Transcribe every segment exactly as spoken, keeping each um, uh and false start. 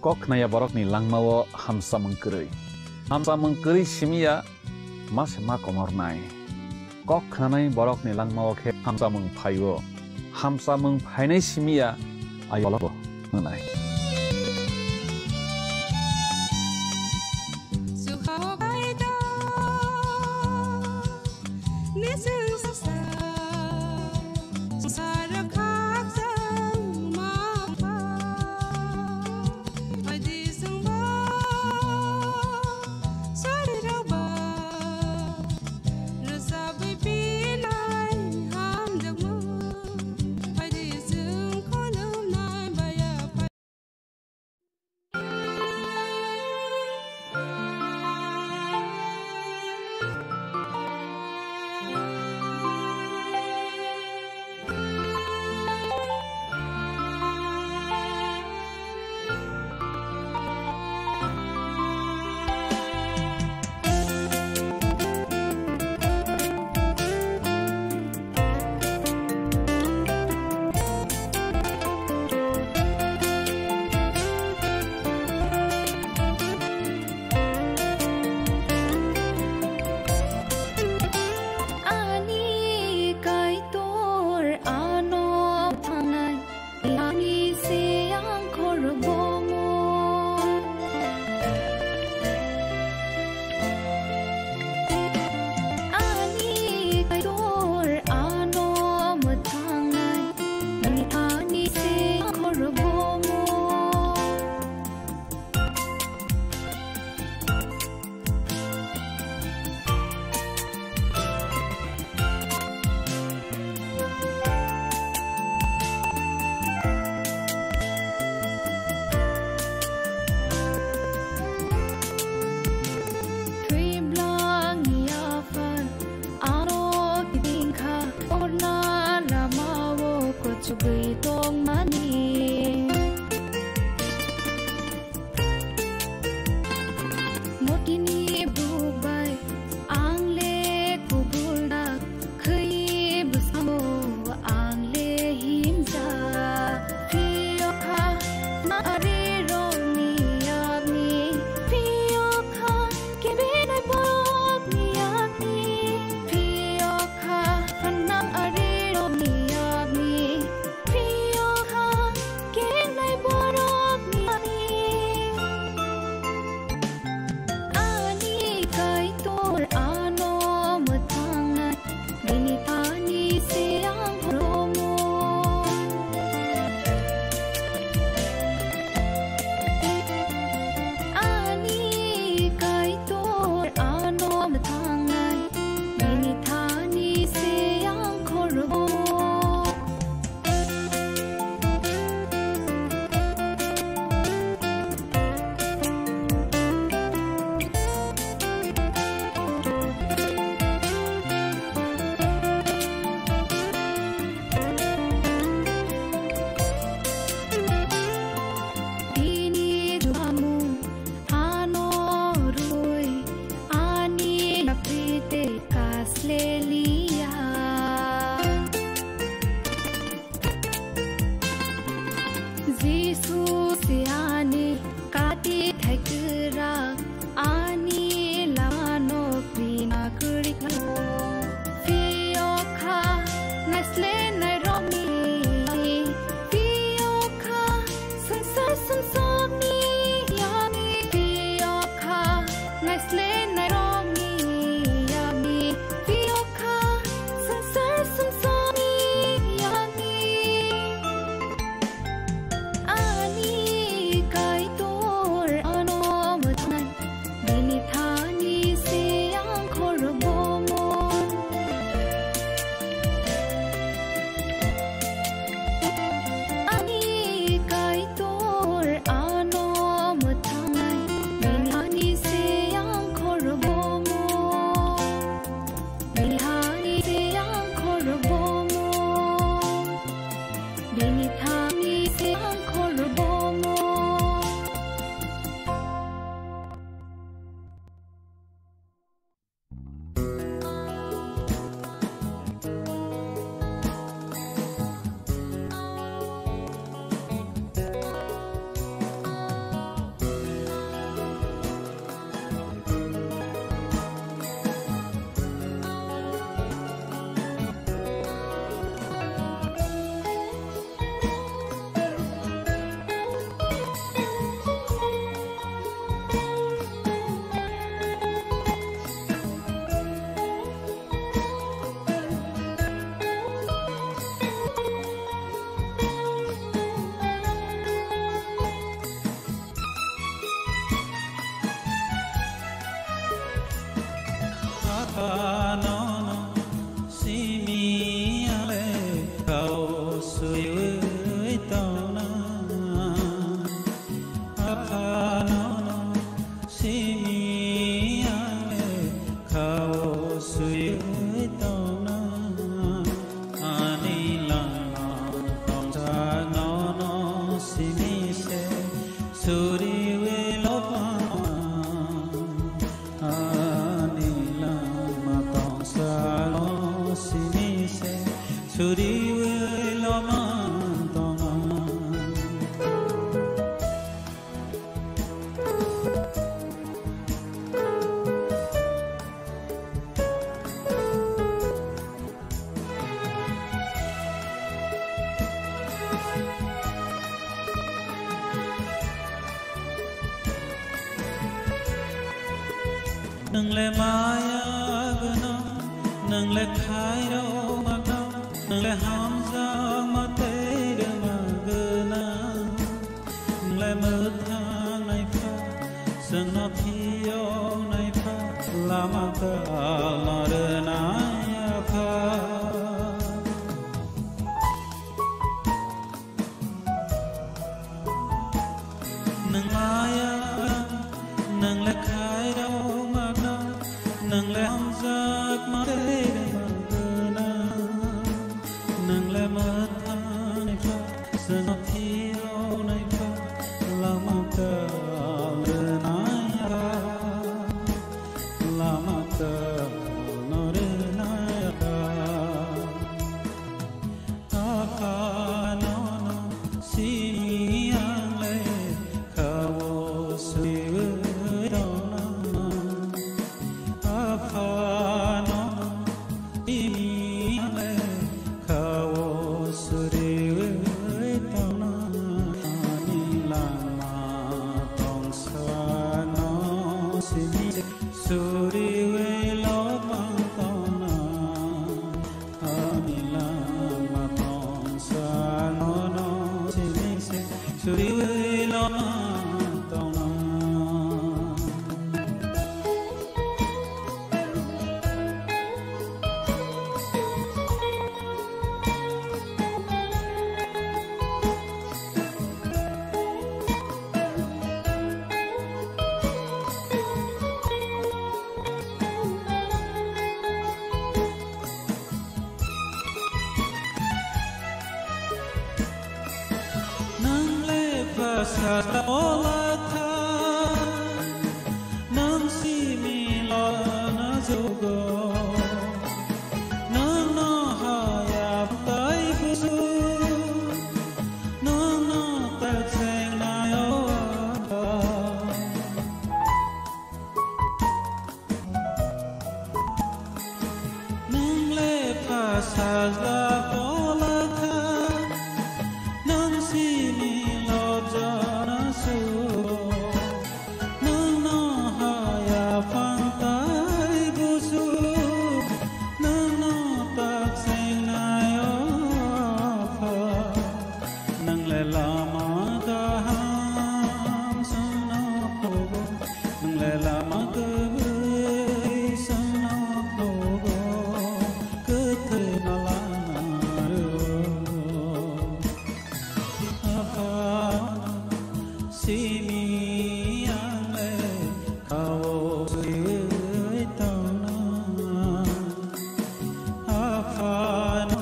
Kok khnaya borokni langmao hamsamung kwrwi. Hamsamung kwrwi simiya ma se ma komornai. Kok khnanai borokni langmao khe hamsamung phaio. Hamsamung phainai simiya ayolobo wngnai. Ani Kaitor ano thangnai, ani siyang khorbomo. Ani Kaitor ano mwthangnai, ani siyang khorbomo. Thwiblangni aphar ano kitingkha, orna lamao kuchugwi tongmani. Motini buk bai ang le kubul dak khwi bwskango ang le himjak. Phiyokha na ari rokni yakni, phiyokha kebinai borokni yakni, phiyokha phanang ari rokni yakni. Phiyokha kengnai borokni ani, ani Kaitor ano mwthangnai, bini thani siyang khorbomo. Ani Kaitor ano mwthangnai, bini thani siyang khorbomo. Bini jubamung ano rwi ani yapri tei kasle liya. Jisu se ani kati thai kwrak, ani lamano kwrwina kwrwi kha. Phiyokha naislenai rokni, phiyokha swngchar sumsokni yakni, phiyokha naislenai rokni yakni, phiyokha swngchar sumsokni yakni. Ani Kaitor ano mwthangnai, bini thani siyang khorbomo. Ani Kaitor ano mwthangnai, bini thani siyang khorbomo. Bini thani siyang khorbomo. Bini thani siyang khorbomo. swiwi tongna. Apha nono simi ang le khao swiwi tongna. Ani langma tongsa nono simi se suriwi lopang. Ani langma tongsa no simi se suriwi lopang tongna. Nwng le maya gwnang, nwng le khairokma gwnang, nwng le hamjakma tei rwma gwnang. Nwng le mwthang naipha, chwngno phiyok naipha, lama kwtal no rwnai Apha. Nwng maya, nwng le khairokma gwnang, nwng le hamjakma tei rwma gwnang, nwng le mwthang naipha, chwngno phiyok naipha, lama kwtal rwnai Apha, lama kwtal no rwnai Apha. Apha nono simi ang le khao swiwi tongna. Apha nono simi ang le khao suriwi tongna. Ani langma tongsa no simi suriwi lopang tongna. Ani langma tongsa nono simi se suriwi lopang tongna. Nwng le phasa ola tha, nwng simi lona jugo. Nwng no haya tai busu, nwng no tak seng nayo. Nwng le phasa ola tha, nwng simi lobjana su. Nwng no haya phang tai busu, nwng no tak seng nayo Apha. Nwng le lama kaham songno phogo, nwng le lama kwrwi songno phogo, kwthwi no lama rwo. Apha simi ang le khao swiwi tongna. Apha no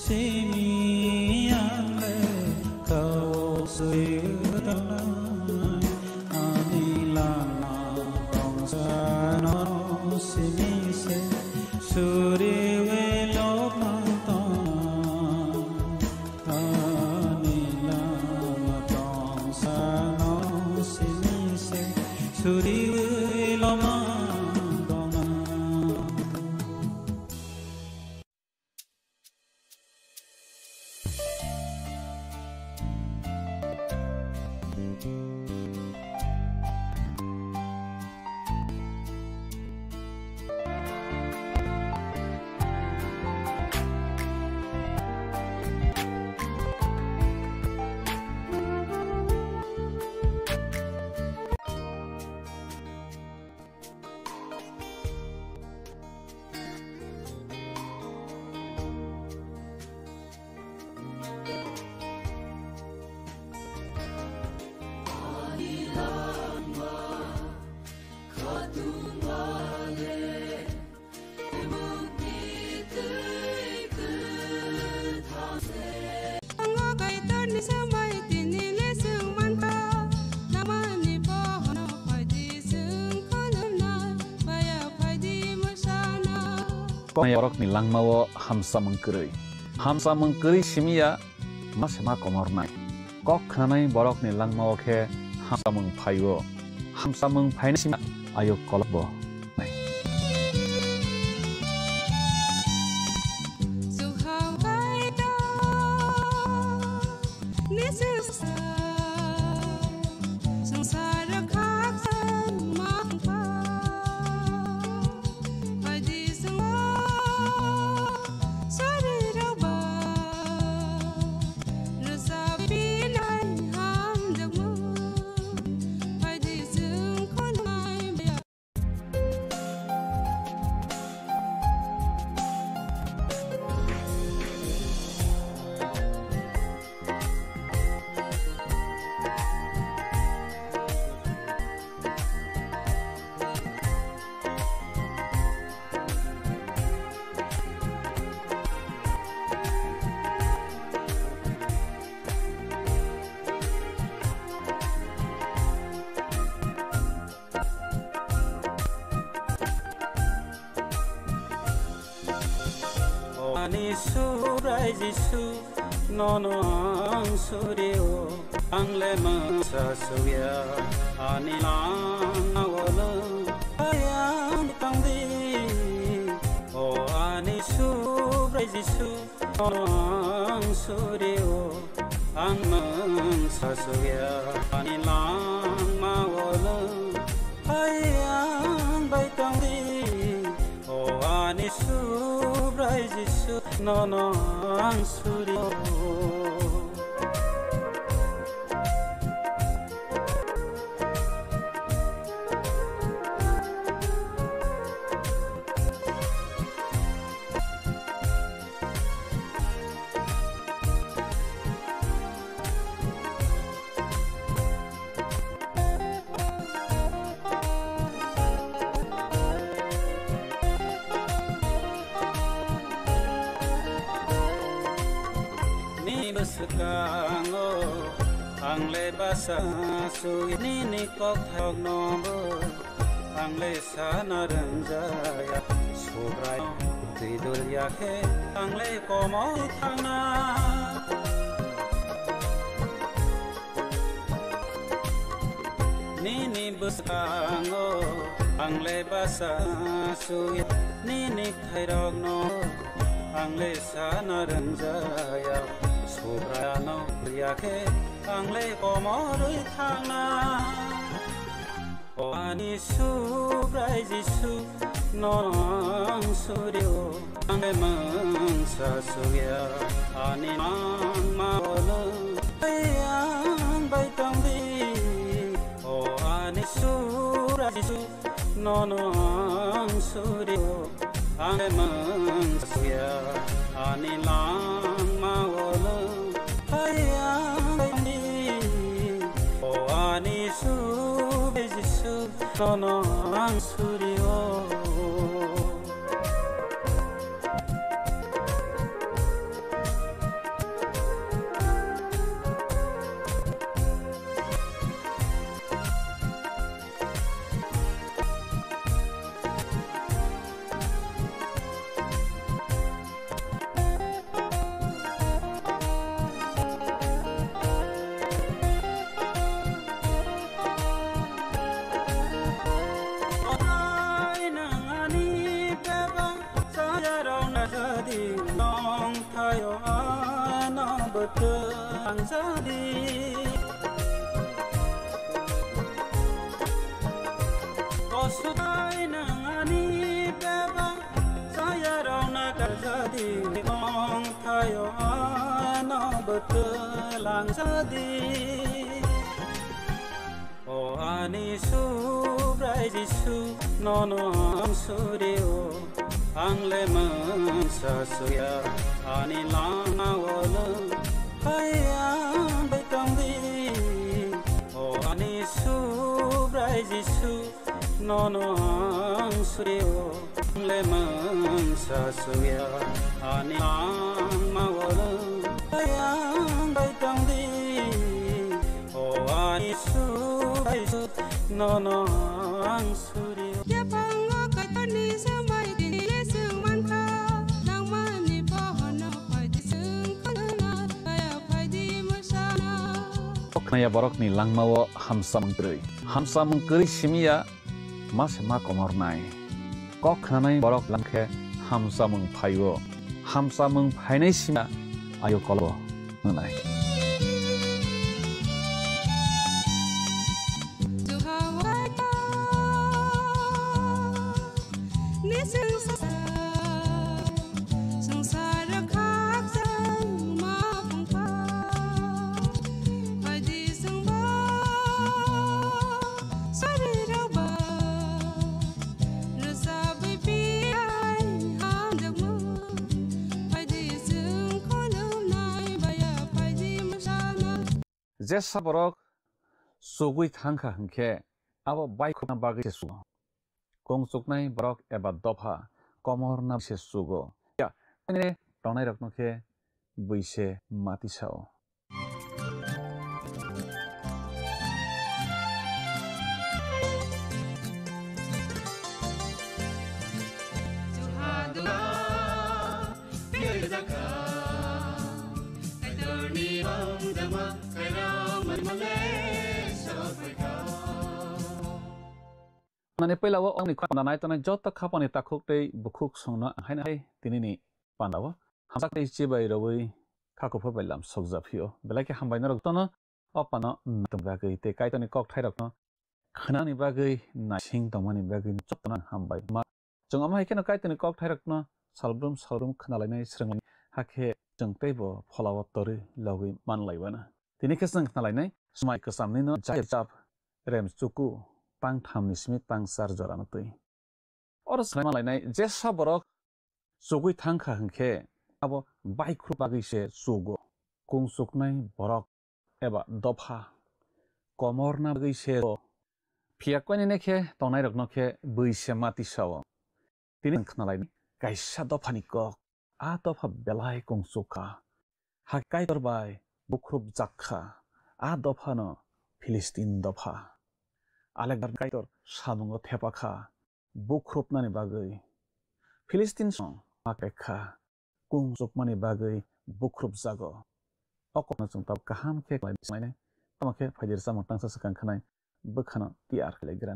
simi ang le khao swiwi tongna. Ani langma tongsa no simi se suriwi lopang tongna. Ani langma tongsa no simi se suriwi lopang tongna. Borokni langmao hamsamung kwrwi. Hamsamung kwrwi simi ya ma se ma komornai. Kok khnanai borokni langmao khe hamsamung phaio. Hamsamung phainai simi ayuk kolokbo. O ani Subrai Jisu, nono ang surio, ang le mangsa suya, ani langmao nwng ayang tongdi. O ani Subrai Jisu, ang surio, ang mangsa suya, ani langmao nwng ayang bai tongdi. O ani Subrai Jisu, nono ang surio. Ni bwskango ang le basa sui, nini kokthairokno bo ang le sana rwngjaya. Subrai twi dul ya khe ang le komor thangna. Nini bwskango ang le basa sui, nini khairokno ang le sana rwngjaya. Subraino ya khe ang le komorwi thangna. O ani Subrai Jisu, nono ang surio, ang le mangsa suya, ani langmao nwng ayang bai tongdi. O ani Subrai Jisu, nono ang surio, ang le mangsa suya, ani langmao nwng ayang bai tongdi. O ani Subrai Jisu, nono ang surio. Otai nang ani bebak sayarok na jadi nong thaio ano bwtwlang jadi. Osutai nang ani bebak sayarok na jadi nong thaio ano bwtwlang jadi. O ani Subrai Jisu, nono ang surio, ang le mangsa suya, ani langmao nwng ayang bai tongdi. O ani Subrai Jisu, nono ang surio, ang le mangsa suya, ani langmao nwng ayang bai tongdi. O ani Subrai Jisu, nono ang surio. Yaphango Kaitorni swmai tini le swng mankha. Kok khnaya borokni langmao hamsamung kwrwi. Hamsamung kwrwi simiya ma se ma komornai. Kok khnanai borok langkhe hamsamung phaio. Hamsamung phainai simiya ayo kolo wngnai. Jesa borok chugwi thangkha hwnkhe, abo baikhukna bagwi se chugo. Kung chuknai borok eba dopha komorna se chugo. Ya, tongnai rokno khe bui se mati sao. Nani puila o ongni khorang nai tongnai joto khapani takhuk tei bukhuk songno ang haino hai tinini panda o hamjak tei chibai rwui kha kuphur bai lam sokjak phio. Belai khe hambai norok jotono o pano naitong bagwi tei Kaitorni kokthairokno khnani bagwi naising tongmani bagwi jotono ang hambai ma. Chwng omo hai kheno Kaitorni kokthairokno salbrum salbrum khnalainai swrwnglainai, hakhe chwng teibo pholao torwi logwi manlaiwano. Tini khe chwng khnalainai swmai kwchamnino jai rwchap rem chuku tang thamni simi tang char jorano twi. Oro swmai manlainai jesa borok chugwi thangkha hwnkhe abo baikhru bagwi se chugo. Kung chuknai borok eba dopha komorna bagwi se o. Phiya koinene khe tongnairokno khe bui se mati sao. Tini ang khnalaini kaisa dophani kok. A dopha belai kung chukha. Hakhe Kaitor bai bukhrup jak kha. A dophano Philistin dopha. Alekdar Kaitor samungo thepa kha. Bukhrupnani bagwi Philistin song ma kekha. Kung chukmani bagwi bukhrup jago. O kokno chwng tabuk kaham khe khlai swlainai. Tamo khe phaidi rwchapmung tangsa swkang khanai bwkhano tiyar khlai gra.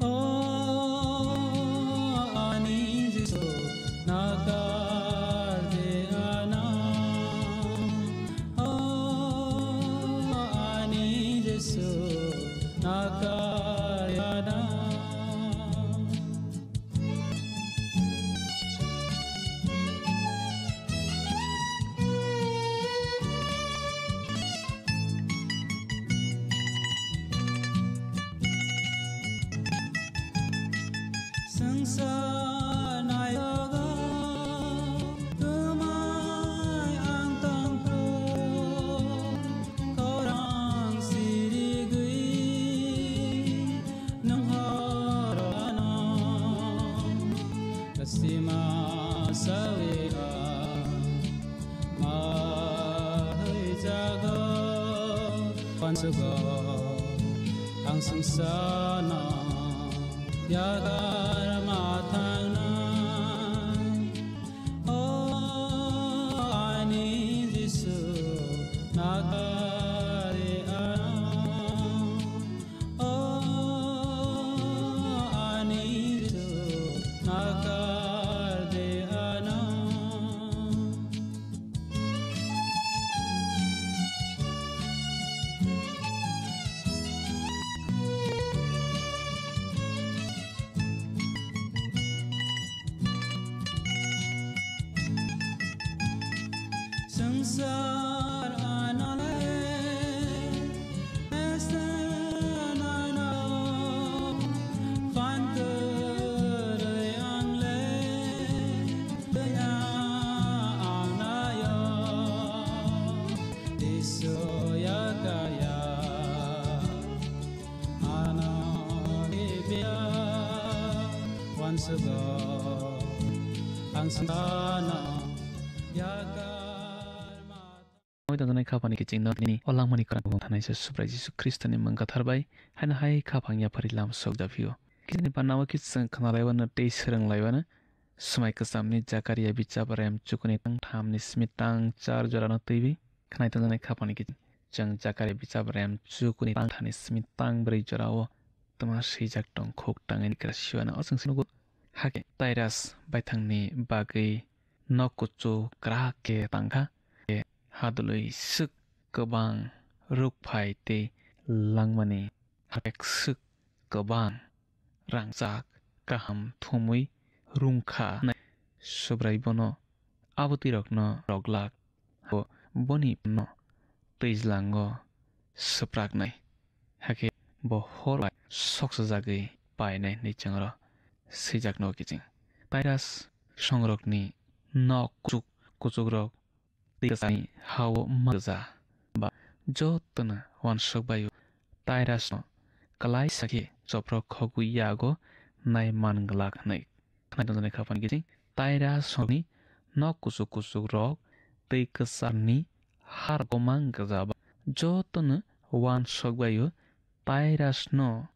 O ani Jisu, nakar de ana. O ani Jisu, nakar de ana. Swngchar nayogo, kwmai ang tongthok, khorang sirigwi, nwng horo ano. Sima sawi a mahai jago pansugo ang sungsano yagar mathangnai. O ani Jisu nakari ano. O ani Jisu, nakar de ano. Swngchar anale, esenano, phan kwrwi angle, twiya angnayo, Jisu yakaya. Ano ribia wansugo ang sano yakar ma. Tonjaknai khaphani kiching no tini o langmani kwrang bumung thanai se Subrai Jisu Khristoni mung kwthar bai haino hai khaphang yaphari lam sok japhio. Kichingni panna o khe chwng khna laiwano tei swrwng laiwano swmai kwchamni Jakaria bichap rem chukuni tang thamni simi tang char jorano twiwi khnai tongjaknai khaphani kiching. Chwng Jakaria bichap rem chukuni tang thani simi tang brwi jorao twma swijak tong khuk tangwi nikra siwano o chwng se nugo. Hakhe Tairas baithangni bagwi nok kuchuk kwrak khe tangkha. Khe hadwlwi swk kwbang rukphai tei langmani hapek swk kwbang rangchak kaham thumwi rungkha. Subrai bono abo twirokno roglak. Bo boni no twijlango swpraknai. Hakhe bo hor bai soksajagwi painai hinwi chwngno swijak nugo kiching. Tairas songrokni nok kuchuk kuchukrok twi kwchani ha-o ma gwja ba jotono uansuk bai-o Tairasno kwlaisa khe choprok khogwi yago nai man glak hwnwi. Khwnai tongjaknai khaphani kiching Tairas songrokni nok kuchuk kuchukrok twi kwcharni ha rogo ma gwja ba jotono uansuk bai-o Tairasno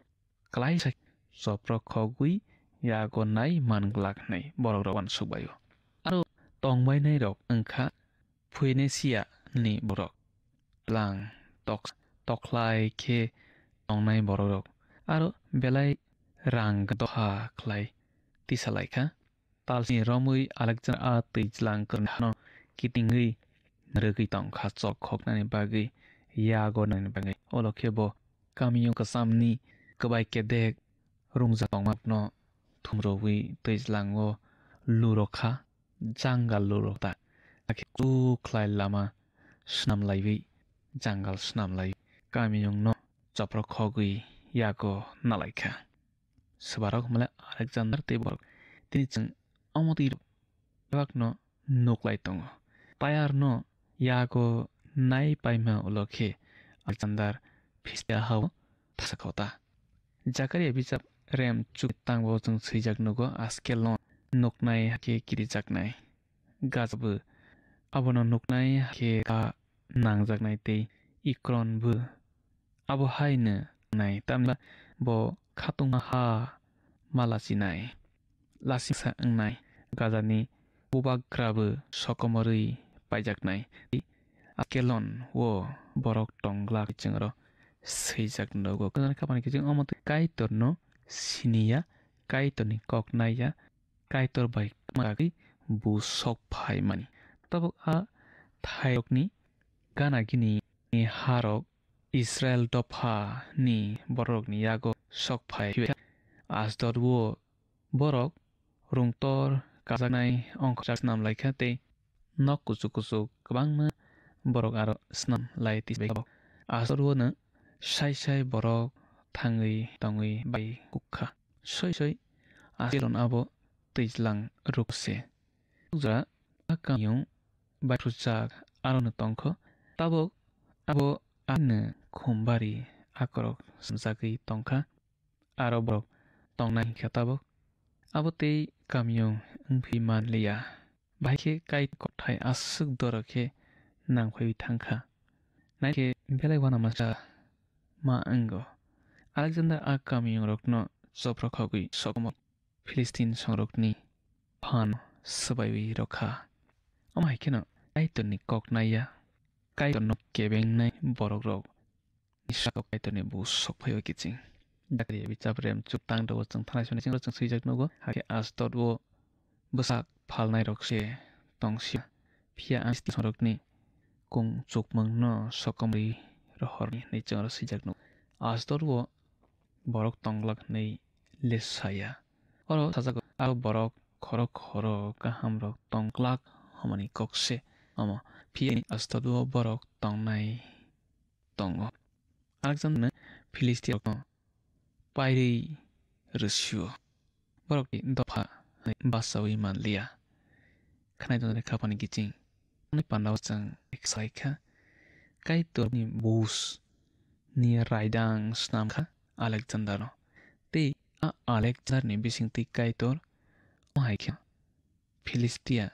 kwlaisa choprok khogwi yago nai man glak hwnwi borokrok uansuk bai-o. Aro tongbainairok wngkha Phoenicia ni borok, lang tok-, tokhlai khe tongnai borokrok, aro belai rang doha khlai tisa lai kha. Talsini romwi Alexander a twijlang kwrwngni hano kitingwi rwgwi tongkha chok khoknani bagwi, yago nani bagwi. Olo khe bo kamiyung kwchamni kwbai kedek rungjak tongmano thumrogwi twijlango lurokha, jangal lurokta. Hakhe kwchuk khlai lama swnam laiwi, jangal swnam laiwi kamiyungno choprok khogwi yago nalaikha. Swbarok hwnmale Alexander tei borok. Tini chwng omo twi bebakno nuklai tongo. Tayarno yago nai paima ulo khe Alexander Philistia hao thasa kota. Jakaria bijap rem chuk tangbo chwng swijak nugo, Askelon nuknai hakhe kirijaknai. Gajabo abono nuknai hakhe ka nangjaknai tei Ekron bo abo hai no wngnai, tamni bo khatungma ha ma lachinai, lasingsa wngnai, Gajani bubagrabo sokomorwi paijaknai. Tei Askelon o borok tong glak chwngno swijak nugo. Kwchangni khaphani kiching omo twi Kaitorno siniya, Kaitorni kok naiya, Kaitor bai kwmagwi bu sok phaimani. Tabuk a thairokni gana gini harok Israel dopha ni borokni yago sok phai phiya. Asdod o borok rungtor kajaknai ongkhorjak snam laikha tei nok kuchuk kuchuk kwbangma borok aro snam lai twi bai tabok. Asdod o no sai sai borok thangwi tongwi bai kukha. Soi soi Askelon abo twijlang rukse. Jora a kamiyung baithujak aro no tongkho. Tabok abo ano khumbari akorok swngjagwi tongkha. Aro borok tongnai hinkha tabok. Abo tei kamiyung wngphi manliya. Bahai khe Kaitor kothai aswk doro khe nangphaiwi thangkha. Naikhe belai uanama sa ma wngo. Alexander a kamiyungrokno chopro khogwi sokomor Philistin songrokni phan swbaiwi rwkha. Omo hai kheno Kaitorni kok naiya, Kaitorno kebengnai borokrok ni saka Kaitorni bu sok phaiwi kiching. Jakaria bichap rem chuk tang dogo chwng thanai soni chwngno chwng swijak nugo, hakhe Asdod o bwsak phalnairok se tongsi, phiya ang Philistin songrokni kung chukmungno sokomorwi rohorni hinwi chwngno swijak nugo. Asdod o borok tonglak hinwi lesaya. Oro sajak aro borok khorok khorok kahamrok tongklak hwnmani kok se omo. Phiya Asdod o borok tongnai tongo. Alexander no Philistirokno pairwi rwsio. Borokni dopha hwnwi bachaui manliya. Khwnai tongjaknai khaphani kiching. Ani pandao chwng sai kha, Kaitorni bus ni raidang snam kha Alexander no. Tei a Alexander ni bisingtwi Kaitor omo hai khe Philistia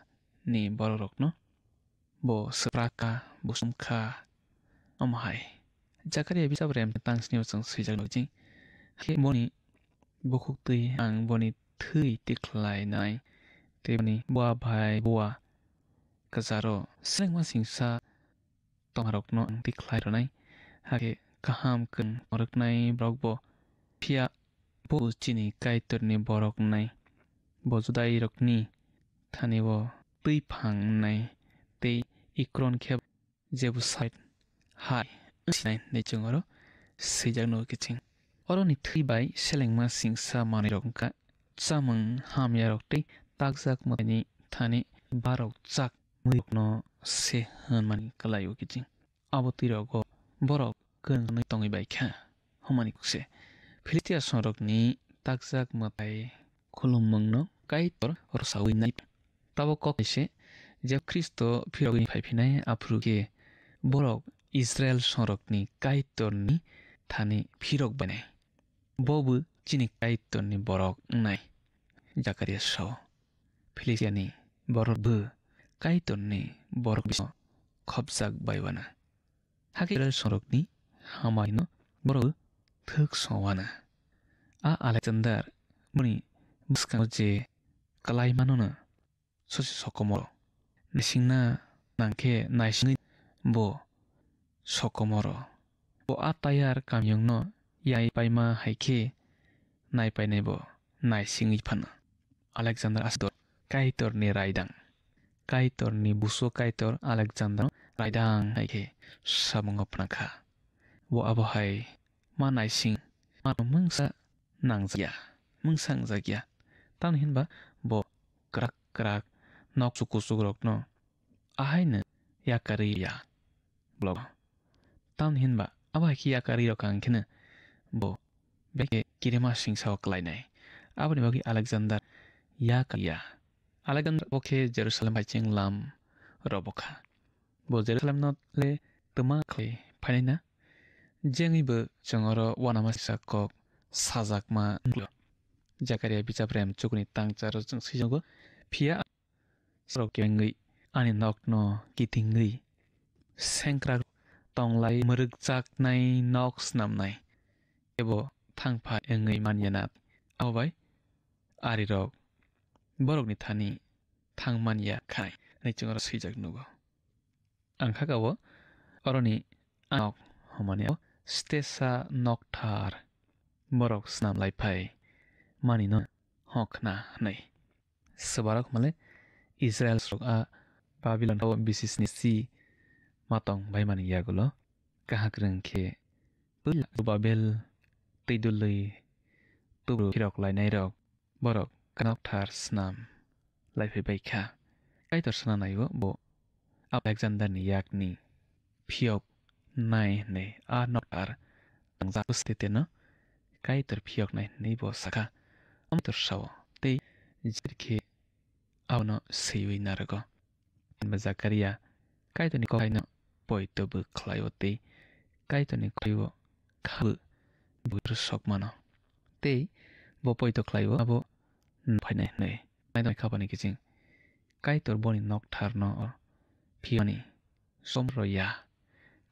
ni bororokno bo swprak kha, bo sum kha. Omo hai Jakaria bijap rem tang sini o chwng swijak nukjing. Khe boni bukhuk twi ang boni thwi tikhlai nai. Tei boni bua bai bua kwcharo selengma singsa tongmarokno ang tikhlai rwnai. Hakhe kaham kwrwng rwknai borok bo. Phiya bo chini Kaitorni borok wngnai. Bo Judairokni thani o twi phang wngnai. Tei Ekron khe Jebusait hai wngsinai hinwi chwng oro swijak nugo kiching. Oroni thwi bai selengma singsa manwirok wngkha chamung hamyarok tei takjak mwtaini thani barok chak mwrwirokno se hwnmani kwlaio kiching. Abo twirogo borok kwrwngwi tongwi bai kha hwnmani kukse. Philistia songrokni takjak mwtai khulumungno Kaitor rwsaui nai. Tabuk kok kaise, jeb Khristo phirogwi phaiphinai, aphuru khe borok Israil songrokni Kaitorni thani phirok bainai. Bo bo chini Kaitorni borok wngnai, Jakaria sao. Philistiani borok bo Kaitorni borok bisingo khopjak bai uana. Hakhe Israil songrokni hamai no borok thwk song uana. A Alexander boni bwskango je kwlai mano no sosi sokomoro. Naisingna nangkhe naisingwi bo sokomoro. Bo a tayar kamiyungno yai paima hai khe nai painai bo naisingwi phano. Alexander aswk Kaitorni raidang. Kaitorni buso Kaitor Alexander raidang hai khe samungo phwrwngkha. Bo abo hai ma naising ma mungsa nangjakya, mungsa wngjakya. Tamni hinba bo kwrak kwrak nok chuku chukrokno ahaino yakarwi ya. Blogo. Tamni hinba abo hai khe yakarwi rokha hwnkheno bo beke kirima singsa o klainai. Aboni bagwi Alexander yakarwi ya. Alexander bo khe Jerusalem hai chenglam robo kha. Bo Jerusalem no le twma khlai phainai na? Jengwi bo chwng oro uanama sisa kok sajakma wngklo. Jakaria bijap rem chukuni tangcharo chwng swijago. Phiya sorok kengwi ani nokno kitingwi sengkrak tonglai mwrwkjaknai nok snamnai. Ebo thangphai wngwi manya na? Abo bai arirok borokni thani thang manya khai hwnwi chwng oro swijak nugo. Ang kha ka o oroni nok hwnmani o stesa nokthar borok snam lai phai mani no hokna hwnwi. Swbarok hwnmale Israel rok a Babilon o bisisni si matong baimani yagulo kahak rwng khe puila Babel twi dului tubru phirok lainai rok borok kanokthar snam lai phai bai kha. Kaitor sana nai o bo Alexander ni yakni phiyok nai hwnwi a nokthar tangjak bwswtwi teno Kaitor phiyok nai hwnwi bo sakha. Amaitor sao tei jir khe abono swiwi narwgo. Hwnba Jakaria Kaitorni kokhaino poito bo khlaio tei Kaitorni kokhaio kha bo buitro sok mano. Tei bo poito khlaio abo phainai hwnwi. Kaitorni khapani kiching Kaitor boni noktharno phiyoni somro ya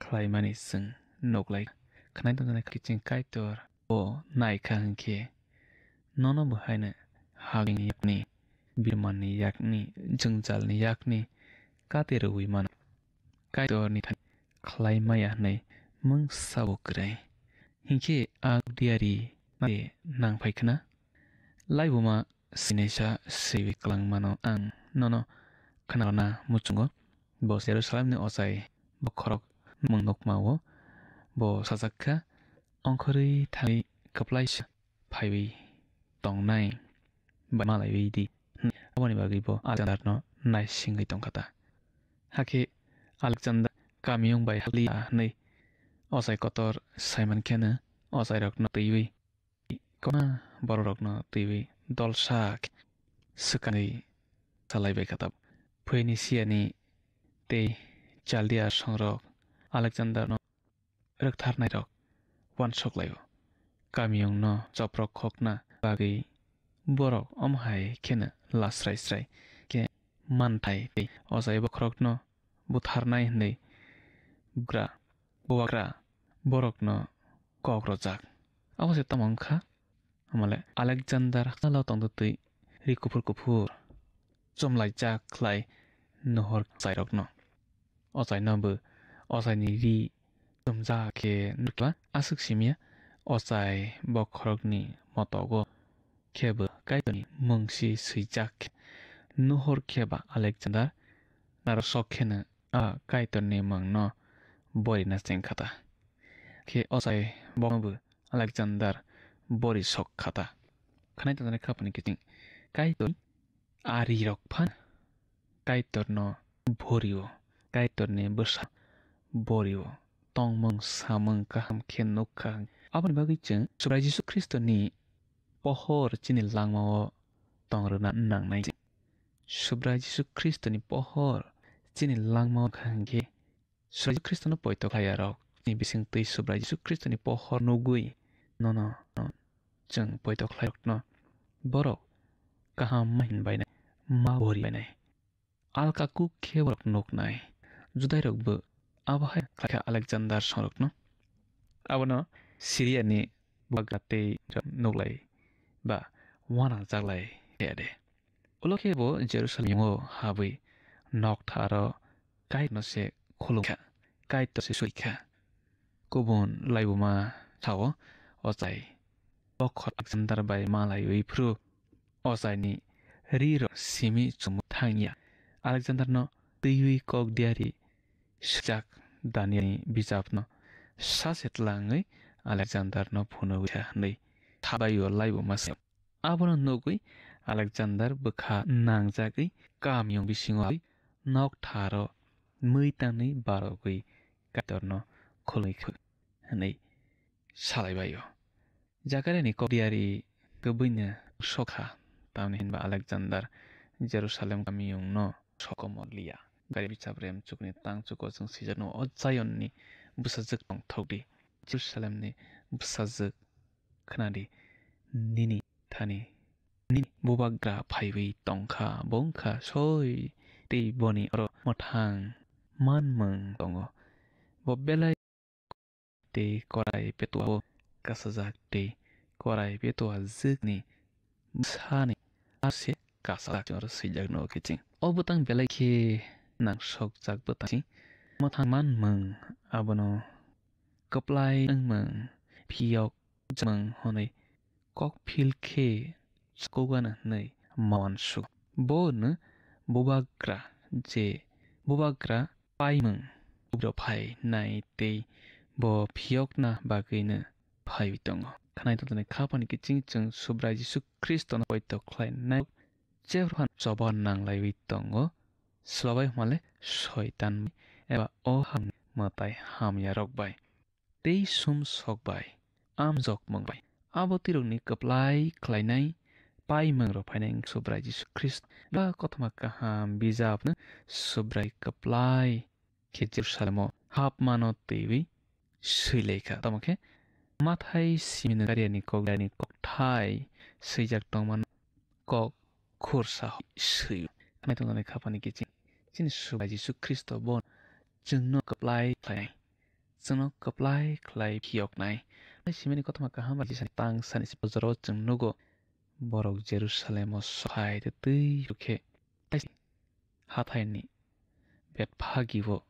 khlaimani chwng nuklai. Khwnai tongjaknai kiching Kaitor bo naikha hwnkhe nono bo haino hagni yakni, birmanni yakni, jwngjalni yakni kate rwui mano. Kaitorni thani khlai maya hwnwi mungsa bo kwrwi. Hinkhe a diari nang phai khna? Laibuma sinisa swiwi kwlangmano ang nono khna rwna muchungo. Bo Jerusalemni ochai bokhorok mung nukma-o bo sajak kha, ongkhorwi thangwi kwplaisa phaiwi tongnai bai malaiwi di. Aboni bagwi bo Alexanderno naisingwi tongkha ta. Hakhe Alexander kamiyung bai haliya hwnwi ochai kotor saiman kheno ochairokno twiwi kwbangma bororokno twiwi dolsa khe swkangwi salai bai kha ta. Phoeniciani tei Chaldia songrok Alexanderno rwktharnairok uansuk lai-o. Kamiyungno choprok khokna bagwi borok omo hai kheno lasrai srai khe manthai tei ochai bokhorokno butharnai hwnwi bugra, bubagra borokno kok rwjak. Abo se tamo wngkha? Hamale Alexander halo tongtwi twi ri kuphur kuphur chumlaijak khlai nuhor chairokno. Ochaino bo ochaini ri chumjak khe nukla aswk simiya ochai bokhorokni motogo khe bo Kaitorni mungsi swijak khe nuhor khe ba Alexander narwk sok kheno a Kaitorni mungno borina chengkhata. Khe ochai bokno bo Alexander bori sok khata. Khnai tongjaknai khapani kiching Kaitor arirok phan Kaitorno borio, Kaitorni bwsa borio, tongmung samung kaham khe nukha. Aboni bagwi chwng Subrai Jisu Khristoni pohor chini langmao tong rwna nangnai. Subrai Jisu Khristoni pohor chini langmao kha hwnkhe Subrai Jisu Khristono poito khlaiyarok ni bisingtwi Subrai Jisu Khristoni pohor nugwi nono, no, chwng poito khlairokno borok kaham ma hin bainai, ma bori bainai. Alka kuk khe borok nuknai. Judairokbo abo hai khlaikha Alexander songrokno. Abono Siriani bubagra tei nuklai ba uanangjaklai khe de. Ulo khe bo Jerusalemo habwi noktharo Kaitorno se khulumkha, Kaitor se suikha. Kubun laibuma sao ochai bokhor Alexander bai malaiwi phuru ochaini rirok simi chumui thangya. Alexanderno twiwi kok diari swijak Danielni bijapno sasetla wngwi Alexanderno phunugwi kha hwnwi thabaio laibuma se. Abono nugwi Alexander bwkha nangjagwi kamiyung bisingo noktharo mui tangwi barogwi Kaitorno khulumwi kha hwnwi salaibaio. Jakariani kok diari kwbwino sokha, tamni hinba Alexander Jerusalem kamiyungno sokomor liya. Gari bichap rem chukni tang chuko chwng swijakno o Zionni bwsajwk tongthokdi, Jerusalemni bwsajwk khnadi, nini thani nini bubagra phaiwi tongkha, bo wngkha soi tei boni oro mwthang manmung tongo. Bo belai tei korai petuao kasajak tei korai petua jwkni bwsani ase kasajak oro swijak no kiching. O bwtang belai khe nangsokjak bwtang si mwthang manmung abono kwplai wngmung phiyok jwkmung hwnwi kokphil khe chukugana hwnwi mawansuk. Bo hwno bubagra je bubagra paimung kubro phai nai tei bo phiyokna bagwino phaiwi tongo. Khnai tongthokni khapani kiching chwng Subrai Jisu Khristono poito khlai nai jephru phan choba nanglaiwi tongo, swbabai hwnmale soitan bai eba o hamni mwtai hamya rok bai tei sum sok bai, amjokmung bai. Abo twirogo kwplai khlainai paimung rok phainai wngkha Subrai Jisu Khristo. Ba kothoma kaham bijapno Subrai kwplai khe Jerusalemo hapmano twiwi swilaikha. Tamo khe Mathai simino Gariani kok, Gariani kokthai swijak tongmano kok khursa swi. Khnai tongthokni khapani kiching chini Subrai Jisu Khristo bo chwngno kwplai khlainai. Chwngno kwplai khlai phiyoknai. Simini kothoma kaham bai Jisani tang sani se bojoro chwng nugo. Borok Jerusalemo sophai tei twi rwkhe hathaini Betphagi-o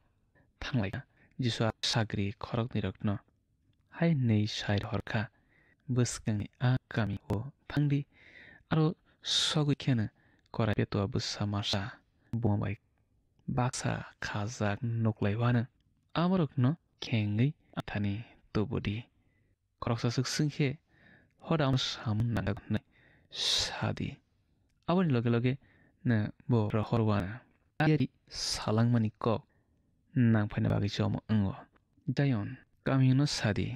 thanglaikha. Jisu a sagri khoroknwirokno hai hwnwi sai rohorkha, "Bwskangni a kami-o thangdi, aro sogwi kheno korai petua bwsa masa buma bai baksa khajak nuklaiwano. Amorokno khengwi athani tubudi." Khoroksa swk swngkhe, "Hoda ano samung nangjak," hwnwi sa di. Aboni loge loge no bo rohor uanw. Ayari salangmani kok nang phaina bagwi se omo wngo. Zion, kamiyungno sa di,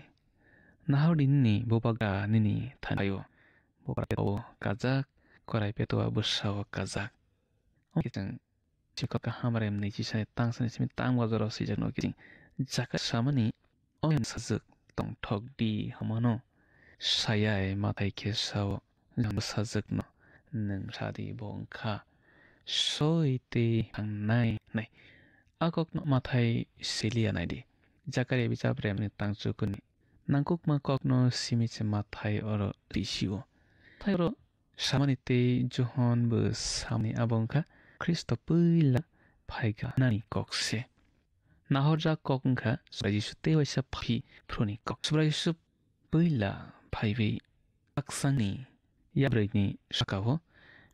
"Nahor di nini bubagra nini thani phaio, bubagra peto kajak, korai peto bwsao kajak." Omo khe chwng Chikon kaham rem nwi chisani tang sani simi tang bojoro swijak no kiching. Jaka samani o sajwk tongthok di hwnmano. Sayai mathai khe sao, "Jang sajwk no nwng sa di, bo wngkha soi tei thangnai," hwnwi. A kokno Mathai siliya naidi. Zakaria bijap remni tangchukuni. Nangkukma kokno simi se Mathai oro tisio. Thai oro samani tei Johon bo samani abo wngkha Khristo puila phaikha nani kok se. Nahorjak kok wngkha Subrai Jisu tei waisa phi phruni kok. Subrai Jisu puila phaiwi khakchangni yabrwini sakao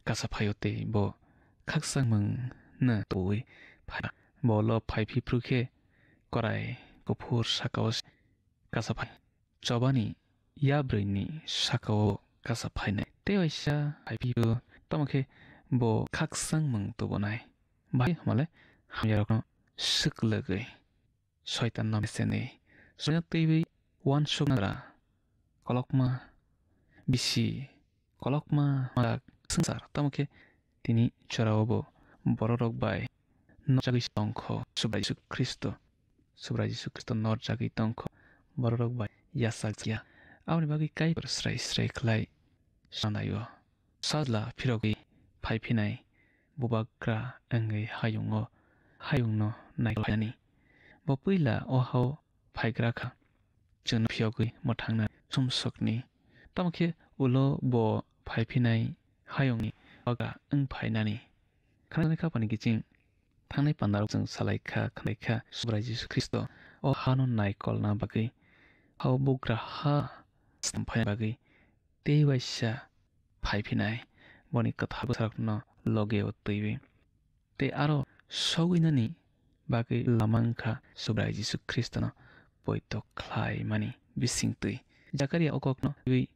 kasa phaio tei bo khakchangmung no tubui phai. Bo lo phai phi phru khe korai kuphur sakao se kasa phai. Chobani yabrwini sakao kasa phainai. Tei waisa phai phio tamo khe bo khakchangmung tubunai. Bahai hamale hamyarokno swk lwgwi. Soitan no mesenwi. Soitan twiwi uansuknagra kolokma bisi kolokma malak swngchar tamo khe tini jorao bo bororok bai norjagwi tongkho Subrai Jisu Khristo. Subrai Jisu Khristo norjagwi tongkho bororok bai yachakya. Aboni bagwi Kaitor srai srai khlai sanaio. Sajla phirogwi phai phinai bubagra wngwi hayungo hayungno naikol phainani. Bo puila o hao phaigra kha. Chwngno phiyogwi mwthangna sumsokni. Tamo khe ulo bo phai phinai hayungni bubagra wng phainani. Khanani khapani kiching thangnai pandarok chwng salai kha, khnai kha Subrai Jisu Khristo o hano naikolna bagwi, hao bugra ha sam phaina bagwi tei waisa phai phinai, boni kwthar bwsarokno logeo twiwi. Tei aro sogwinani bagwi lama wngkha Subrai Jisu Khristono poito khlaimani bisingtwi. Zakaria o kokno twiwi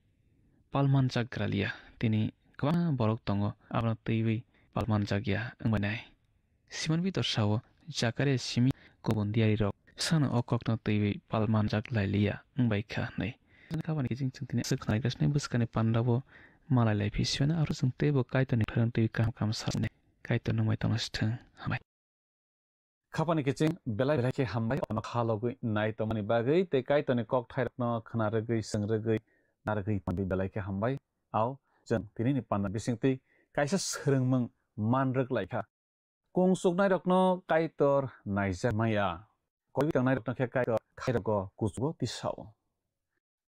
palmanjak gralia, tini kwbangma borok tongo, abono twiwi palmanjakya wngbainai. Simon Pitor sao, Zakaria simi kubun diyarirok sano o kokno twiwi palmanjak lailiya wngbai kha hwnwi. Khabani kiching chwng tini aswk khwnai gasnai bwskani pandao malai lai phi sibaino aro chwng teibo Kaitorni pherang twiwi kaham kaham saknai. Kaitor nungbai tongna sithwng. Hambai. Khapani kiching belai belai khe hambai, ono kha logwi nai tongmani bagwi tei Kaitorni kokthairokno khna rwgwi, swng rwgwi, narwgwi tongdi belai khe hambai. Ao chwng tinini panda bisingtwi kaisa swrwngmung man rwk lai kha. Kung chuknairokno Kaitor naijak maya, koiwi tongnairokno khe Kaitor khairogo kuchugo tisao.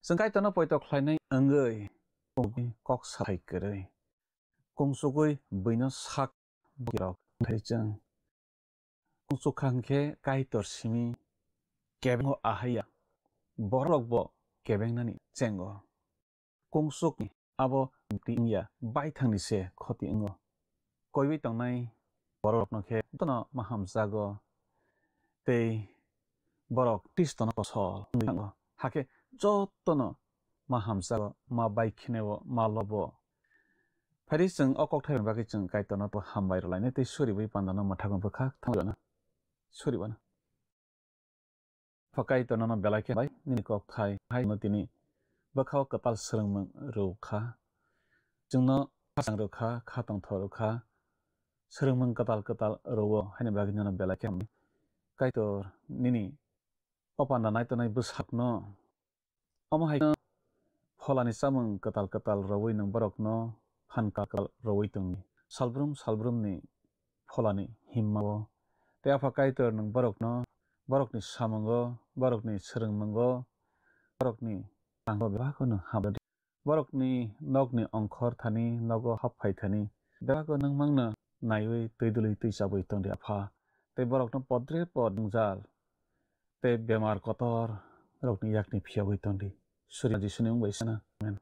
Chwng Kaitorno poito khlainai wngwi kok sathai kwrwi. Kung chugwi buino sak bwkirok thai chwng. Kung chukha hwnkhe Kaitor simi kebengo ahaiya, bororokbo kebengnani chengo. Kung chukni abo bwtwi wngya, baithangni se khoti wngo. Koiwi tongnai bororokno khe jotono ma hamjago tei borok Khristono kosol wngwi thango. Hakhe jotono ma hamjago, ma baikheneo, ma lobo. Phaidi chwng o kokthairokni bagwi chwng Kaitorno bo hambai rwlainai tei suriwi pandano mwthangwi bwkhak thangwi rwna. Suriwano. Pha Kaitor nono belai khe hambai, nini kokthai hai no tini bwkhao kwtal swrwngmung rw kha. Chwngno khachang rw kha, kha tongthok rw kha. Swrwngmung kwtal kwtal rw-o haini bagwi nono belai khe hambai. Kaitor nini o panda nai tongnai bwsakno Omo hai khe pholani chamung kwtal kwtal rwui nwng borokno phan kwtal kwtal rwui tongdi. Salbrum salbrumni pholani himma-o tei Apha Kaitor nwng borokno borokni samungo, borokni swrwngmungo, borokni thango bebakno hamrwdi. Borokni nokni ongkhor thani, nogo hap phai thani bebakno nwng mangno naiwi twi dului twi chabwi tongdi Apha. Tei borokno podre pod jwngjal tei bemar kotor rokni yakni phiyogwi tongdi. Suri Jisuni mung bai sana. Amen.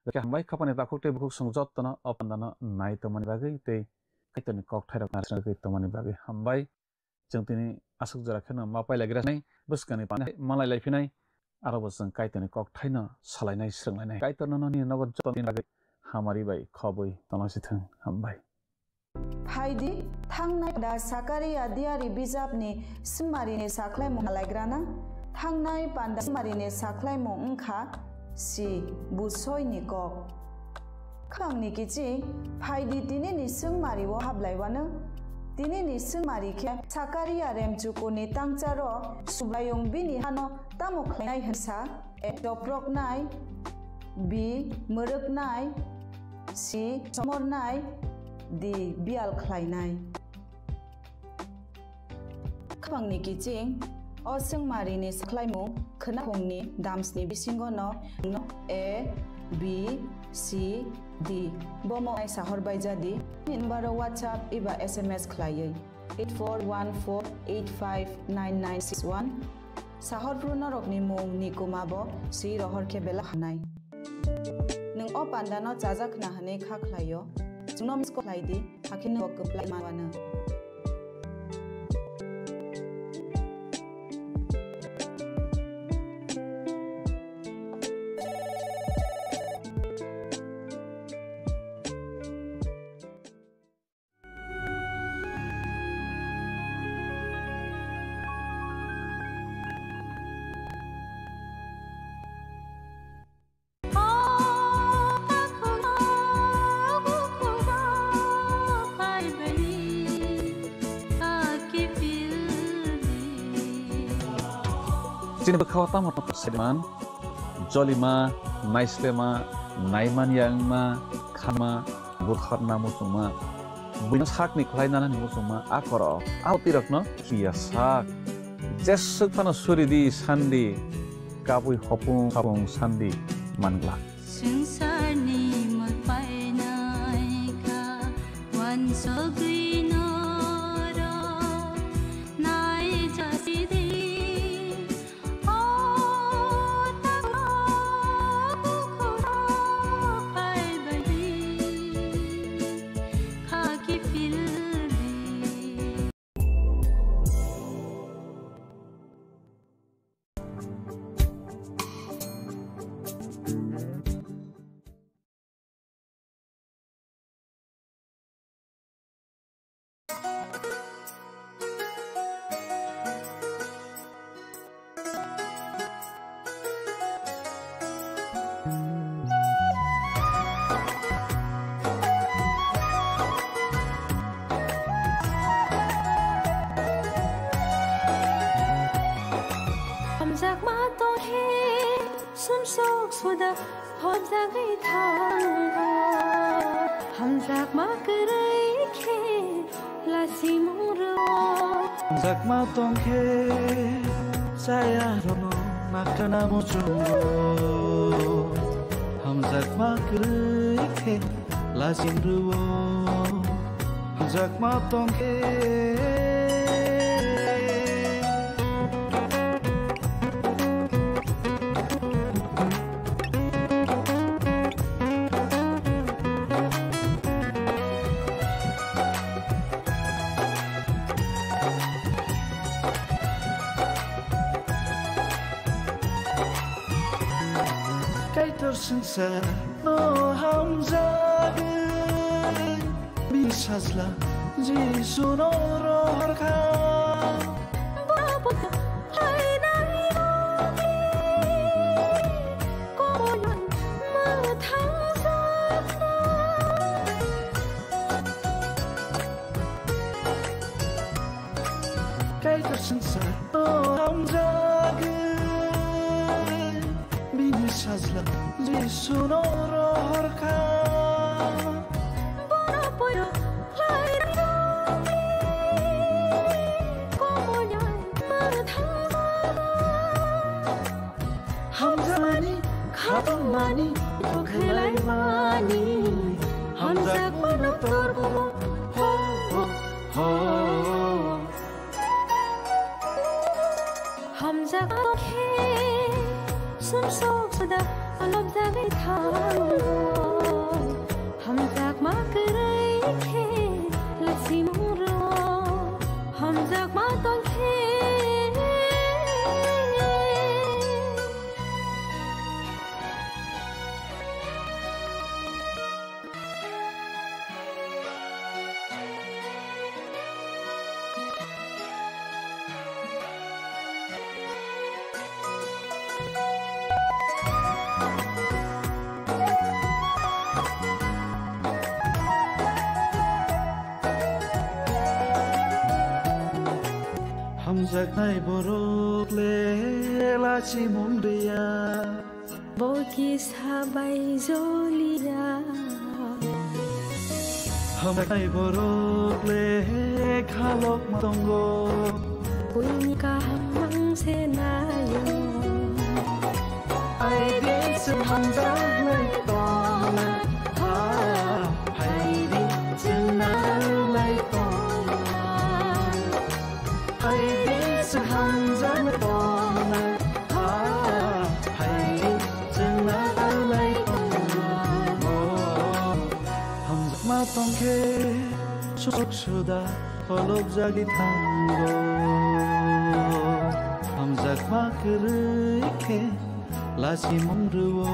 Hwnkhe hambai khapani takhuk tei bukhuk chwng jottono o pandano nai tongmani bagwi tei Kaitorni kokthairok naisingwi tongmani bagwi hambai. Chwng tini aswk jora kheno ma pailaigra nai bwskangni panda malai laiphinai. Aro bo chwng Kaitorni kokthaino salainai, swrwnglainai. Kaitor nono nini nogo jotoni bagwi hamari bai khobwi tongna sithwng. Hambai. Phaidi, thangnai panda Sakaria diari bijapni swngmarini sakhlaimung halaigrana. Thangnai panda swngmarini sakhlaimung wngkha si busoini kok. Khwlangni kichi, phaidi tinini swngmario hablaiwano. Tinini swngmari khe Sakaria remchukurni tangcharo Subraiyung bini hano tamo khlainai hwnsa, e, doproknai, bi mwrwknai, si somornai, di biyal khlainai. Buphangni kiching, o chwngmarini sakhlaimung khwnaphungni damsni bisingo no, no A, B, C, D. Bomo ai sahor bai jadi. Ni number o WhatsApp iba S M S khlaiwi eight four one four eight five nine nine six one. Sahor phru norokni mung ni kuma bo si rohor khe belai hamnai. Nwng o panda no chajak khna hwnwi kha khlaio. Chwngno miss call khlai di, hakhe nwng bo kwplai manwano. Chini bwkhao tamo tamo saiman, jolima, naislema, naiman yangma, khanma, buthar na muchungma, buino sakni khlai nanani muchungma, a koro, a utirokno khiya sak. Jeswk phano suri di, sandi, kabui hopung hopung sandi mangla. Swngcharni mwtai naikha, wansugwi norok nai jasidi. O takhuk bukhuk phaibaidi, khaki phildi. Hamjakma tongkhe sumsok suda hobjagwi thango. Hamjakma kwrwi khe lasimung rwo. Hamjakma tongkhe chaya rwno nakana muchungo. Hamjakma kwrwi khe lasim rwo. Hamjakma tongkhe. Kaitor swngcharno hamjagwi bini sajla Jisuno rohorkha. Bo phainai rokni komoyon mwthangjakna. Kaitor swngcharno hamjagwi bini sajla Jisuno rohorkha. Bono poiro khlairokni komoyon mwthangjago. Hamjakmani, khatungmani, khlaimani, hamjakmano torbo, ho, ho, ho. Hamjakma khe sumsok suda lobjagwi thango. Hamjakma kwrwi khe lasimung rwo. Hamjakma tongkhe. Hamjaknai borok le lachi mung riya. Bo kisa bai joliya. Hamjaknai borok le khalok tongo. Buini kaham mang se naio. Hai de chwng hamjaknai tongna, ha, hai de chwng narwknai tongna. Hai de chwng hamjaknai tongna, ha, hai de chwng narwknai tongna. Oh, hamjakma tongkhe sok suda. Holopjagwi thango. Hamjakma kwrwi khe lachimung rwo.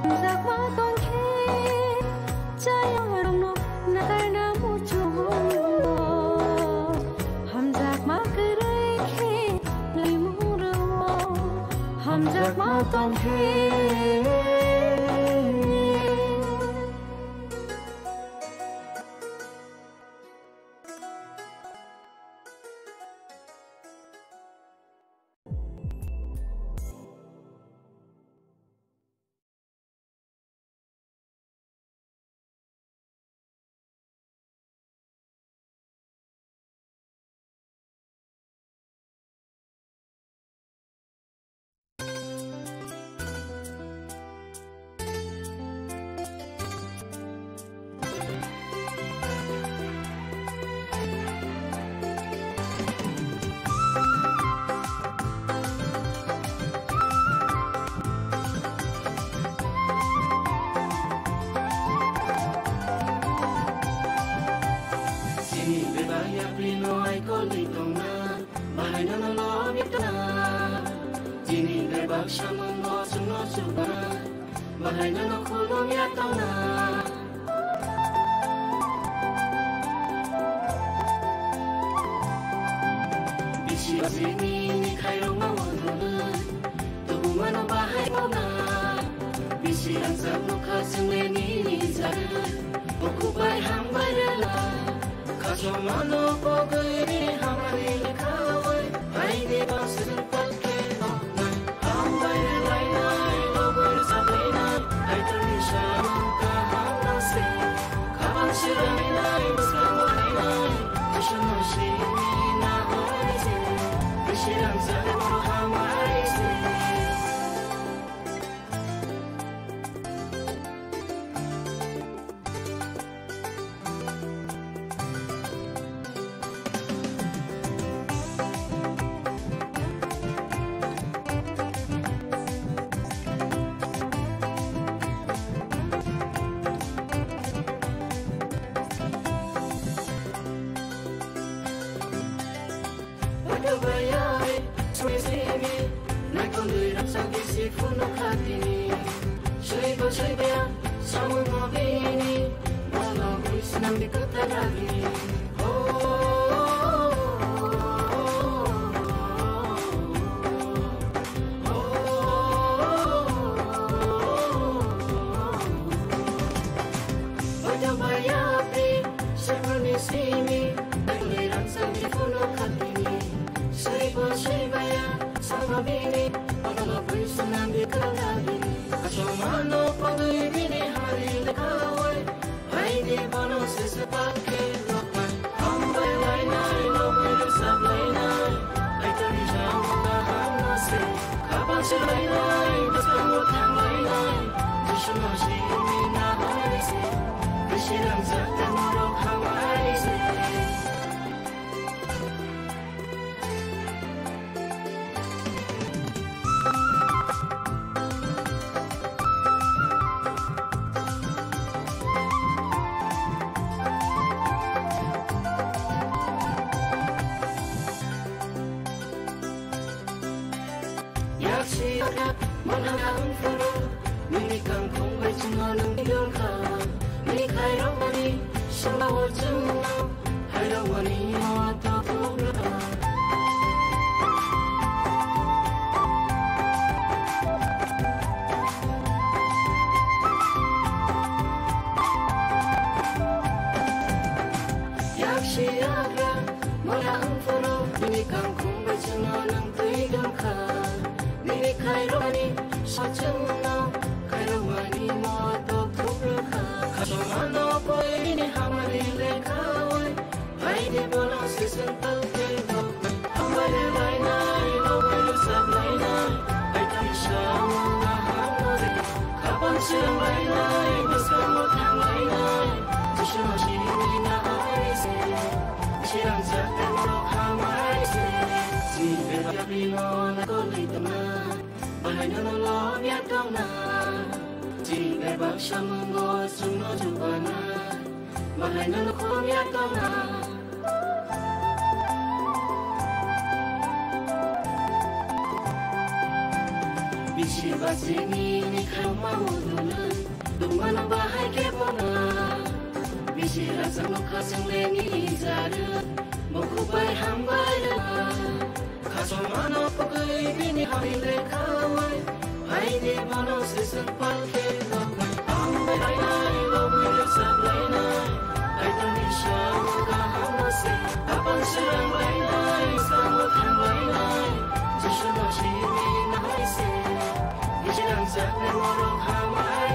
Hamjakma tongkhe chayungrokno nakarna muchungo. Hamjakma kwrwi khe lachimung rwo. Hamjakma tongkhe. Chini bebak yapri no ai kolwi tongna. Bahai no no lobi tongna. Chini bebak samung no chwng no chubana. Bahai no no khulum ya tongna. Bisi bisi ni ni khairok ma wongnai. Tubu mano bahai tongna. Bisi ang sak no kha chwng le ni ni jagwi. Boku bai hambai rela. Khachomano pogwi ri hamari khawi, haini basir palke noknai. Hambai lainai, lobor sabainai, Kaitorni samung kaham nase. Khabang sirainai, bwskango lainai, Jisuni simi nahori se. Bisirang jagoro hamari se. Waitwbaiya, sui simi, naikondwi raksa bisi phuno khatini. Sui bo sui baya, samung no bini, bono bui swnam di kwtal ragini. Oh, oh, oh, oh, oh. Waitwbaiya, sui simi, naikondwi raksa bisi phuno khatini. Sui bo sui baya, sama bini, bono bui swnam di kwtal ragini. Asomano pogwi bini hari lekha oi, haini bono sese pakhe noknai. Hambai lainai, lobwi rwsap lainai, Kaitorni samung kaham nase. Khabang sir lainai, bwskango thang lainai, Jisuni simi nahori se. Bisirang jagwi norok hamari se. Yaksi aka manang ang phuru, nini kangkhung bai chwngno nwng bidor kha. Nini khairokmani songao chwngno khairokmani moto kubra. Yaksi aka manang ang phuru, nini kangkhung bai chwngno nwng twi dor kha. Nini khairokmani sachwngno khairokmani moto kubra kha. Khachomano poi nini hamari lekha oi, haini bono sising palke dok. Bisi basini ni khama udulun, dumana bahai ke bona. Bisi rasa mukha sung le ni jaru, mukhu bai hambai rana. Khasong ano pagui bini hamil le khawai, hai ni bono sisung pal ke lokai. Hambai rai nai, lobui le sablai nai, hai tani shawo kaham se. Apang serang rai nai, sangwa thang rai nai, Jisu no sini nai se. Bisi rang sak le morok hambai.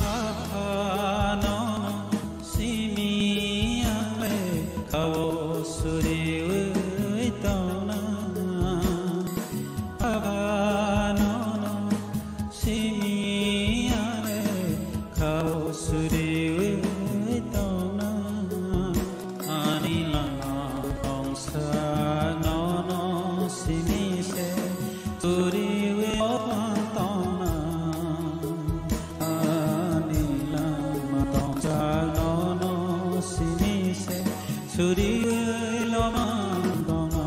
Aphano simi ang le khao suriwi tongna. Aphano simi ang le khao suriwi tongna. Ani lama tongsa nono simi se suriwi tongna. Ani lama tongsa nono simi se suriwi lama tongna.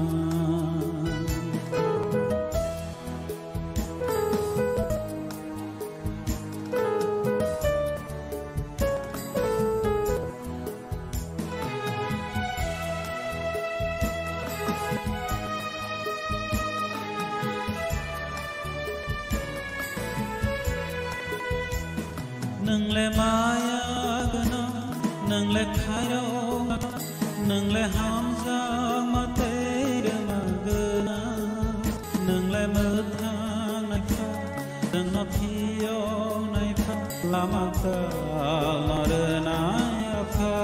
Nwngle maya gwnang, nwngle khairok, nwngle hamjakma tei rwma gwnang, nwngle mwthang naikha, nwngno phiyok naikha, lama talno rwnai apha.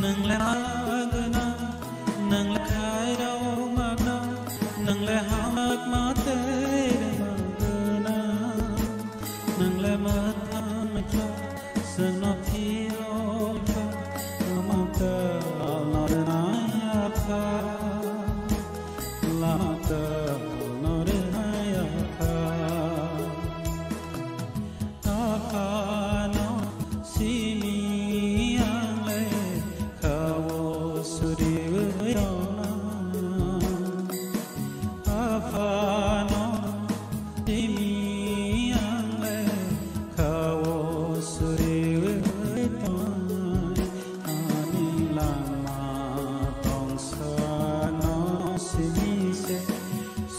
Nwngle magna, nwngle khairok magna, nwngle hamjakma tei rwma gwnang, nwngle mwthang naikha, chwngno phiyok kha, lama talno rwnai apha, lama talno rwnai apha. Aphano simi ang le khao suriwi tongna. Aphano simi ang le khao suriwi tongna. Ani lama tongsa no simi se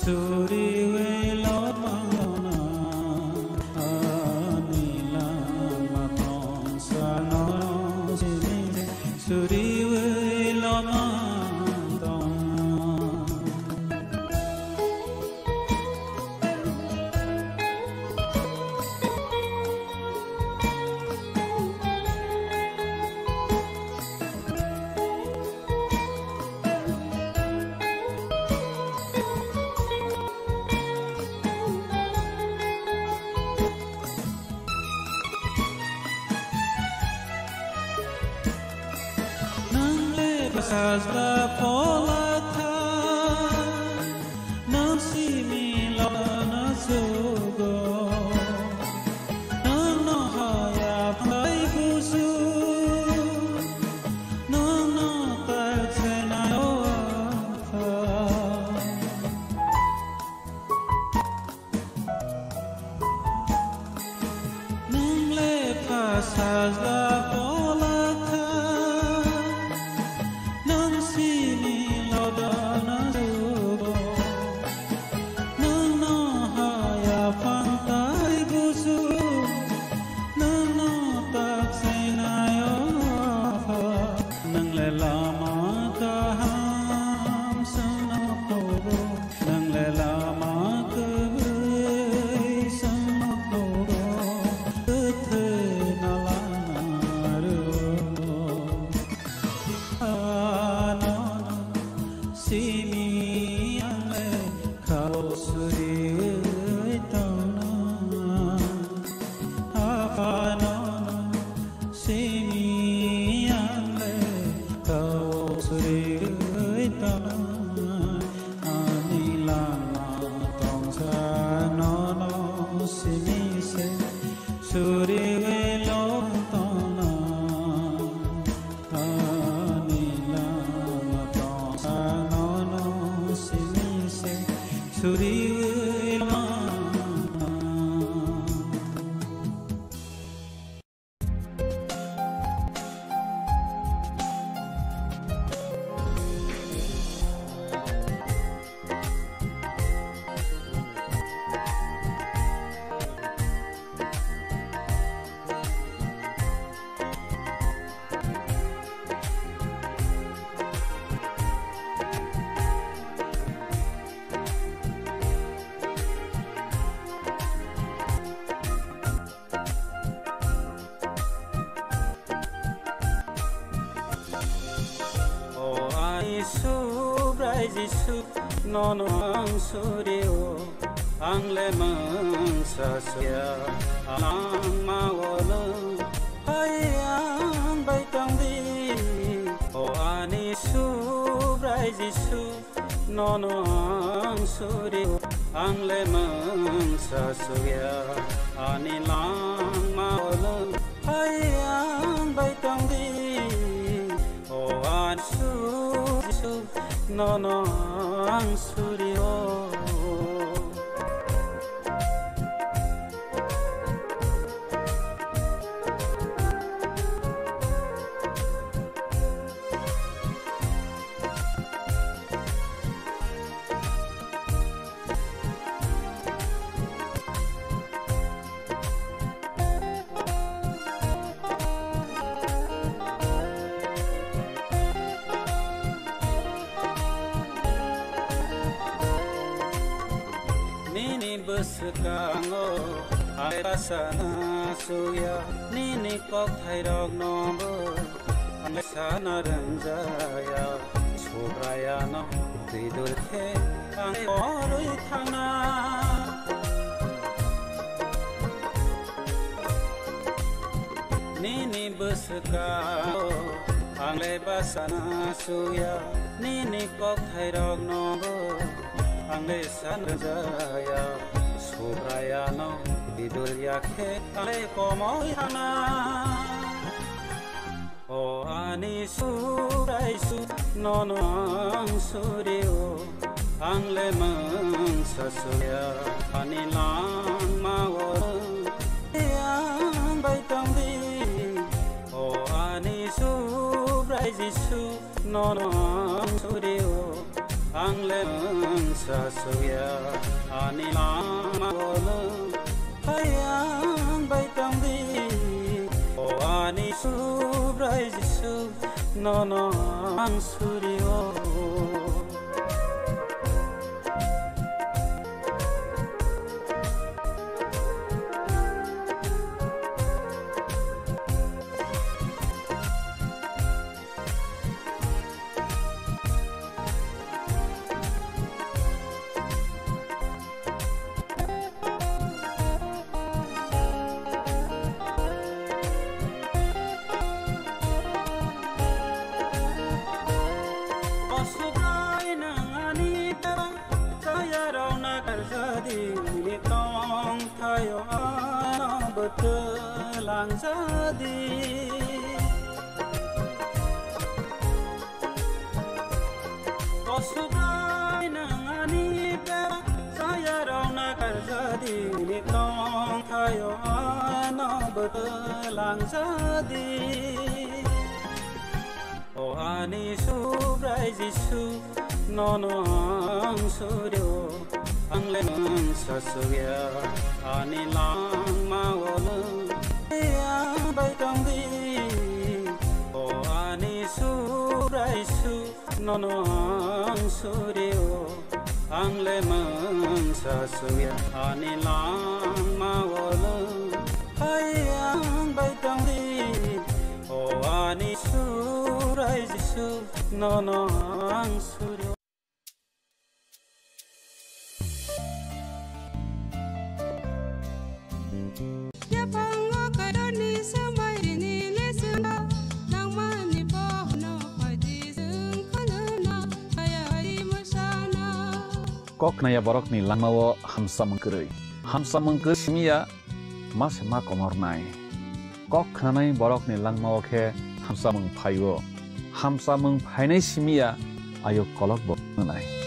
suriwi lama tongna. Ani lama tongsa no simi se suriwi lama tongna. Nang le sajla phola tha, nang simi lana sugo, nang no haya phai busu, nang no tak se na yo apha. Nang le pha sajla phola tha, nang simi lodana sugo, nang no haya phang tai busu, nang no tak se na yo apha. Nang le lama kaham sano kobo. Nang le lama kwrwi sano kobo, kwthwi na lama rwo. Ano simi ang le khao suriwi tongna. Aphano simi ang le khao suriwi tongna. Ani lama tongsa nono simi se suriwi lama tongna. Ani lama tongsa nono simi se suriwi lama tongna. Subrai Jisu, nono ang surio, ang le mungsa suya, langma o nwng hai ang bai tong di. O ani Subrai Jisu, nono ang surio, ang le mungsa suya, ani langma o nwng hai ang bai tong di. O Jisu, Jisu, nono ang surio. Nini bwswkango ang basana suya, nini kokthairokno bo ang sana rwngjaya. Subrayano twi dul khe ang orwi thangna. Nini bwswkango ang le basana suya, nini kokthairokno bo ang le sana rwngjaya. Subrayano twi dul ya khe ang le komoi thangna. O ani Subrai Jisu, nono ang surio, ang le mungsa suya, ani langma o ang bai tong di. O ani Subrai Jisu, nono ang surio, ang le mungsa suya, ani langma o nwng hai ang bai tong di. O ani Subrai Jisu, nono ang surio. Kosubai nang ani ta, chaya rok na karjadi, ni tong thayo ano bwtwlang jadi. Kosubai nang ani bera, chaya rok na karjadi, ni tong thayo ano bwtwlang jadi. O ani Subrai Jisu, nono ang surio, ang le mungsa suya, ani langma o nwng ang bai tong di. O ani Subrai Jisu, nono ang surio, ang le mungsa suya, ani langma o nwng hai ang bai tong di. O ani Subrai Jisu, nono ang surio. Yaphango Kaitorni swmai rini leswngno nangmani bono phaidi chwng khwnano, kaya ri mwsano. Kok khnaya borokni langmao hamsamung kwrwi. Hamsamung kwrwi simiya ma se ma komornai. Kok khnanai borokni langmao khe hamsamung phaio. Hamsamung phainai simiya ayuk kolok bo wngnai.